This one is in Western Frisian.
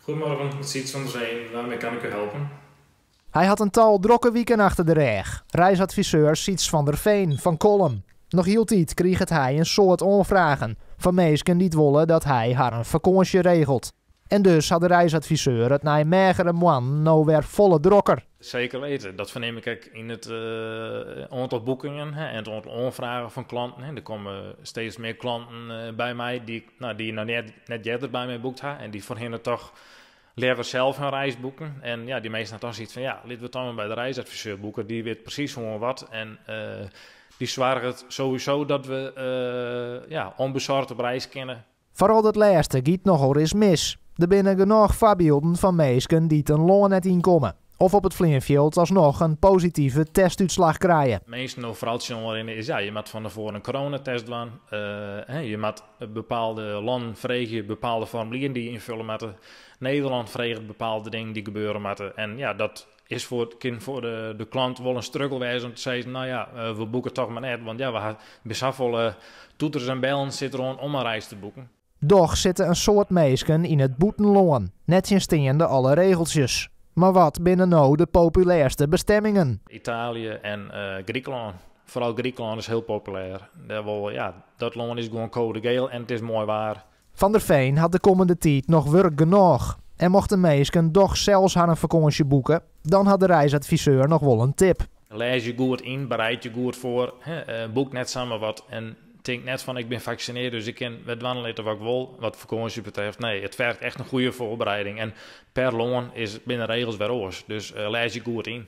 Goedemorgen, met Siets van der Veen. Waarmee kan ik u helpen? Hy hat in tal drokke wiken achter de rêch. Reisadviseur Siets van der Veen fan Kollum. Noch hieltyd kriget hy in soad oanfragen fan minsken dy't wolle dat hy harren fakânsje regelt. En dus hat de reisadviseur it nei meagere moannen no wer folle drokker. Zeker weten. Dat fernim ik ek yn it oantal boekingen, hè, en it oantal oanfragen fan klanten, hè. Der komme steeds mear klanten by my dy't, no, dy't noch net earder by my boekt ha en dy't foarhinne toch leaver sels hun reis boeken. En ja, dy minsken ha dan sokyts fan, ja, litte we dan mar by de reisadviseur boeke. Dy wit presys hoe en wat en dy soarget sowieso dat we, ja, ûnbesoarge op reis kinne. Foaral dat lêste giet nochal ris mis. Der binne genôch foarbylden fan minsken dy't in lân net ynkomme of op it fleanfjild asnoch in positive testútslach krije. Minsken no foaral tsjinoanrinne is, ja, je moatte fan tefoaren in coronatest dwaan. Hè, je moatte bepaalde lannen freegje bepaalde formulieren dy't je ynfolje moatte. Nederlân freget bepaalde dingen dy't gebeure moatte. En ja, dat is foar, kin foar de klant wol in struggle wêze om te sizzen, no ja, we boeke toch mar net, want ja, we ha by safolle toeters en bellen sit deroan om in reis te boeken. Dochs sitte in soad minsken yn it bûtenlân, nettsjinsteande alle regeltsjes. Mar wat binne no de populêrste bestemmingen? Italië en Grikelân. Foaral Grikelân is hiel populêr. Dêr wol, ja, dat lân is gewoan code geel en it is moai waar. Van der Veen hat de kommende tiid noch wurk genôch. En mochten minsken dochs sels harren fakânsje boeke, dan hat de reisadviseur noch wol in tip. Lês je goed yn, bereid je goed foar, hè, boek net samar wat en tink net fan ik bin faksinearre, dus ik kin wer dwaan litte wat ik wol, wat fakânsje betreft. Nee, it ferget echt in goede foarbereiding en per lân binne de regels wer oars, dus lês je goed yn.